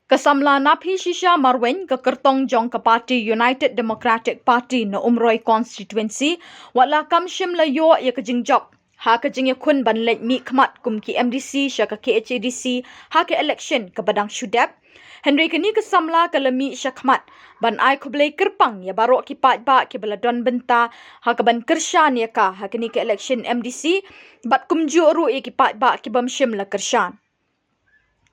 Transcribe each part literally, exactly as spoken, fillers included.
Ka samla Naphi Shisha Marwein, ka kyrtong jong ka party United Democratic Party na Umroi Constituency, wat la kam shym la ïoh ïa ka jingjop ha ka jingïakhun ban leit mihkhmat kum ki M D C sha ka K H A D C ha ka election kaba dang shu dep. Hynrei kane ka samla ka la mih shakhmat ban ai khublei kyrpang ïa baroh ki paidbah kiba la don bynta ha kaban kyrshan ïa ka ha kane ka election M D C, bad kumjuh ruh ïa ki paidbah ki bym shym la kyrshan.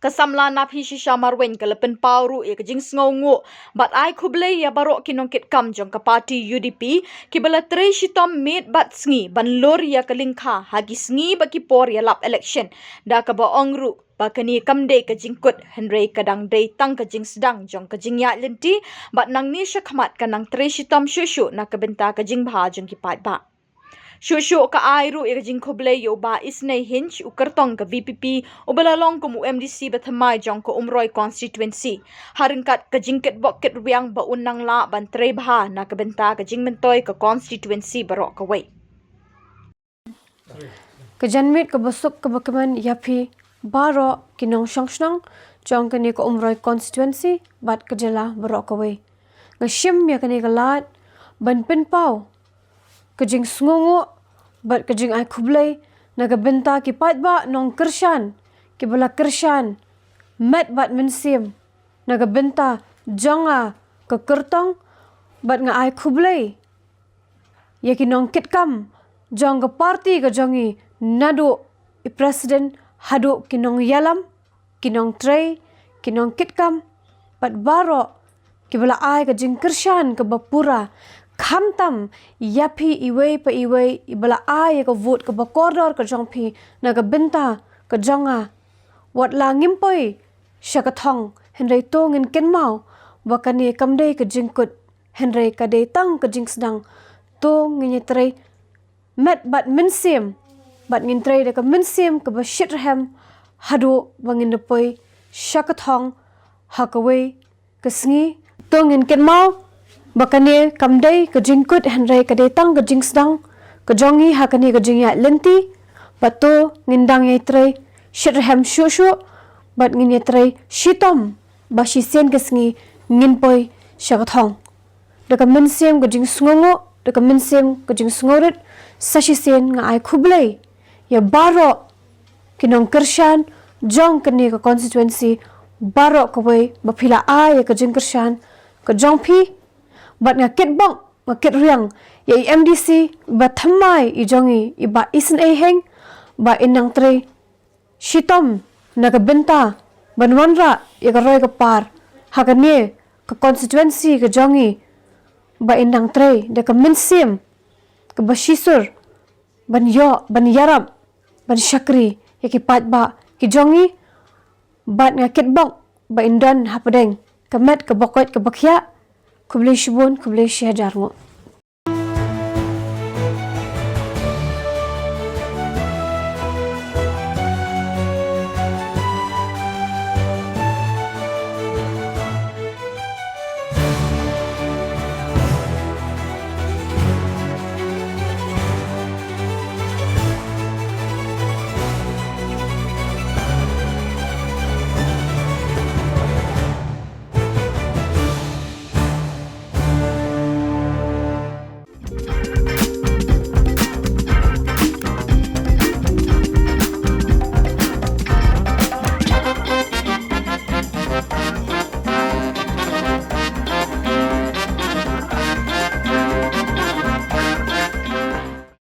Ka samla Naphi Shisha Marwein ka la pynpaw ruh ïa ka jingsngewnguh bad ai khublei ïa baroh ki nongkitkam jong ka party U D P kiba la trei shitom miet bad sngi ban lur ïa ka lyngkha ha ki sngi bad ki por ïalap election, da kaba ong ruh ba kane kam dei ka jingkut, hynrei ka dang dei tang ka jingsdang jong ka jingïaid lynti, bad nangne shakhmat kan nang trei shitom shuh shuh na ka bynta ka jingbha jong ki paidbah. Shuh shuh ka ai ruh ïa ka jingkhublei ïa u Bah Isnei Hinge, u kyrtong ka V P P, uba la long kum u M D C bathymmai jong ka Umroi Constituency, ha ryngkat ka jingkitbok kitrwiang ba un nang lah ban trei bha na ka bynta ka jingmyntoi ka constituency baroh kawei. Ka janmiet kaba suk kaba kmen ïa phi baroh ki nongshong shnong jong kane ka Umroi Constituency bad ka jylla baroh kawei. Nga shim ïa kane ka lad ban pynpaw ka jingsngewnguh bad ka jingai khublei na ka bynta ki paidbah nongkyrshan kiba la kyrshan met bad mynsiem na ka bynta jong nga ka kyrtong, bad nga ai khublei ïa ki nongkitkam jong ka party ka jong ngi, naduh i president haduh ki nongïalam, ki nongtrei, ki nongkitkam, bad baroh kiba la ai ka jingkyrshan kaba pura, khamtam ïa phi iwei pa iwei iba la ai ïa ka vote kaba kordor ka jong phi na ka bynta ka jong nga. Wat la ngim poi sha ka thong, hynrei to ngin kynmaw ba kane kam dei ka jingkut, hynrei ka dei tang ka jingsdang. To ngin ïatrei met bad mynsiem, bad ngin trei da ka mynsiem kaba shitrhem haduh ba ngin da poi sha ka thong ha kawei ka sngi. To ngin kynmaw ba kane kam dei ka jingkut, hynrei ka dei tang ka jingsdang ka jong ngi ha kane ka jingïaid lynti. Bad to ngin dang ïatrei shitrhem shuh shuh, bad ngin ïatrei shitom ba shisien ka sngi ngin poi sha ka thong. Da ka mynsiem ka jingsngewnguh, da ka mynsiem ka jingsngewrit, sa shisien nga ai khublei ïa baroh ki nongkyrshan jong kane ka constituency baroh kawei ba phi la ai ïa ka jingkyrshan ka jong phi. Bad nga kitbok, nga kitrwiang ïa i M D C bathymmai i jong ngi, i Bah Isnei Hinge, ba in nang trei shitom na ka bynta ban wanrah ïa ka roi ka par ha kane ka constituency ka jong ngi, ba in nang trei da ka mynsiem kaba shisur ban ïoh, ban ïarap, ban shakri ïa ki paidbah ki jong ngi. Bad nga kitbok ba in don hapdeng ka met kaba koit kaba khiah. Khublei shibun, khublei shihajar nguh.